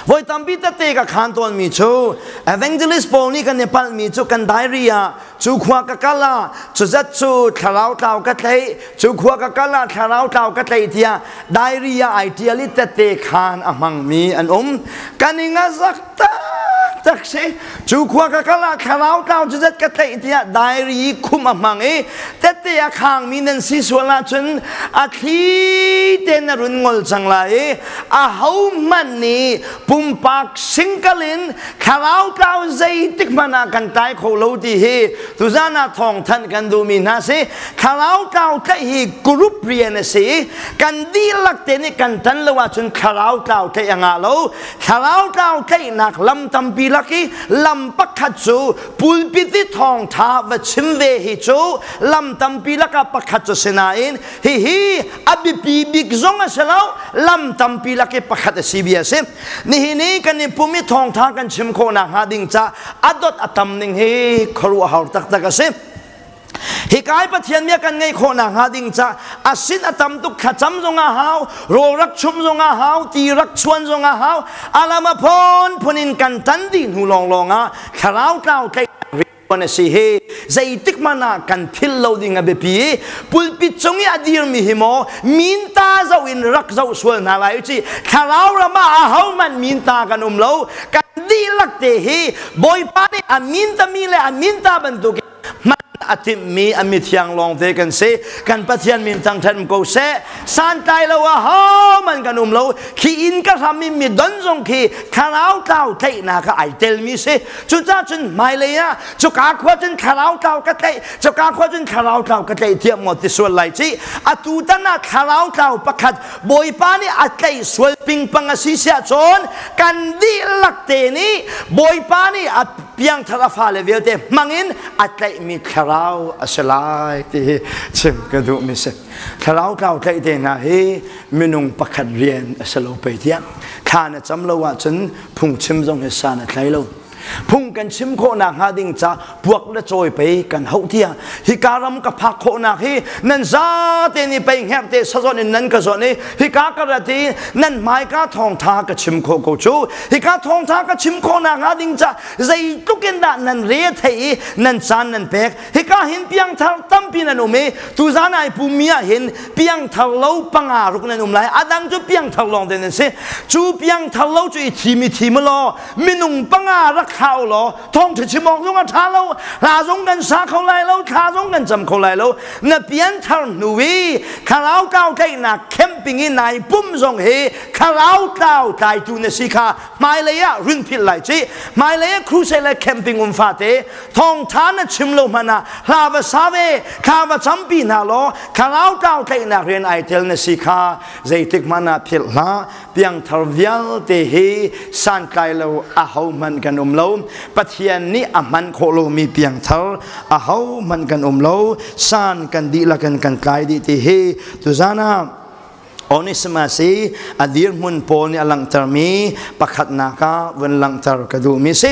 Voi tampi tete ka khan tawnmi cu evangelist pawl nih kan i palhmi cu kan diary ah cu khua ka kal ah cu zat cu thlarau tlau ka tlaih, cu khua ka kal ah thlarau tlau ka tlaih tiah diary ah ai ṭial i tette khan a hmangmi an um. Kan i ngazak taktak si. Cu khua ka kal ah thlarau tlau cu zat ka tlaih tiah diary khum a hmang i tette a khangmi nan si sual ahcun a thli te na run ngol cang lai i ahohmanh nih pumpak singkal in thlarau tlau zeitik hmanh ah kan tlai kho lo ti hi tuzan ah thawngthanh kan duhmi hna si. Thlarau tlau tlaih hi group rian a si. Kan dihlak te nih kan tan lo ahcun thlarau tlau tlaih a ngah lo. Thlarau tlau tlaihnak lam tampi lak i lam pakhat cu pulpit i thawngtha va chim ve hi cu lam tampi lakah pakhat cu si nain hihi a biapi bik zong a si lo, lam tampi lak i pakhat a si bia a si. Nihin i kan i pum i thawngtha kan chim khawh nakhnga ding ca a dot a tam ning hi khuaruahhar taktak a si. Hikai Pathian bia kan ngeih khawh nakhnga ding ca a sin a tam tuk. Thlacam zong a hau, rawl rak chum zong a hau, ti rak chuan zong a hau, alam a phun phun in kan tan dih hnu lawnglawng ah thlarau tlau tlaih a si hi zeitik hmanh ah kan philh lo ding a biapi. Pulpit cung i a dirmi hi maw minta zoh in rak zoh sual hna lai u ci. Thlarau ram ah ahohmanh minta kan um lo. Kan dihlak te hi Bawipa nih a mintami le a minta bantuk hman a timhmi a mithiang lawng te kan si. Kan Pathian min thangṭhat um ko seh. Santlai lo ah hohmanh kan um lo. Khi inn ka hram i mi don zong khi thlarau tlau tlaihnak ah ai telmi si. Cucaah cun hmailei ah cuka khua cun thlarau tlau ka tlaih, cuka khua cun thlarau tlau ka tlaih thiam maw ti sual lai ci. Atu tan ah thlarau tlau pakhat Bawipa nih a tlaih sual pingpang a si siah cun kan dihlak te nih Bawipa nih a piangthar a fale vialte hmangin a tlaihmi thlarau a si lai ti hi chim ka duhmi si. Thlarau tlau tlaih te hna hi minung pakhat rian a si lo pei tiah. Thla na cam lo ahcun phungchim zong hi san a tlai lo. Phung kan chim khawhnak hnga ding ca puak le cawi pei kan hauh tiah hika ram ka phak khawhnak hi nan zate nih pei hngerh te sazawn in nan ka zawn i hika ka rat i nan hmaika thawngtha ka chim khawh ko cu. Hika thawngtha ka chim khawhnak hnga ding ca zeitluk in dah nan re thei i nan caan nan pek. Hika hin piangthar tampi nan um i tuzan ai pummi ah hin piangthar lo panga ruk nan um lai. Adang cu piangthar lawng te nan si. Cu piangthar lo cu i thim i thim law minung panga rak thlau law thawngṭha chim awk zong a ṭha lo, hla zong kan sa kho lai lo, thla zong kan cam kho lai lo. Na pianthar hnu i thlarau tlau tlaihnak camping i nai pum zong hi thlarau tlau tlaitu na si kha hmailei ah run philh lai ci. Hmailei ah crusade le camping um fate thawngṭha na chim lo hmanh ah hla va sa ve, thla va campi hna law thlarau tlau tlaihnak rian ai tel na si kha zeitik hmanh ah philh hlah. Piangthar vialte hi santlai lo ahohmanh kan um lo. Pathian nih a hman khawh lomi piangthar ahohmanh kan um lo. San kan dihlak in kan tlai dih ti hi tuzan ah Onesimus i a dirhmun Paul nih a langhtermi pakhatnak ah vun langhter ka duhmi si.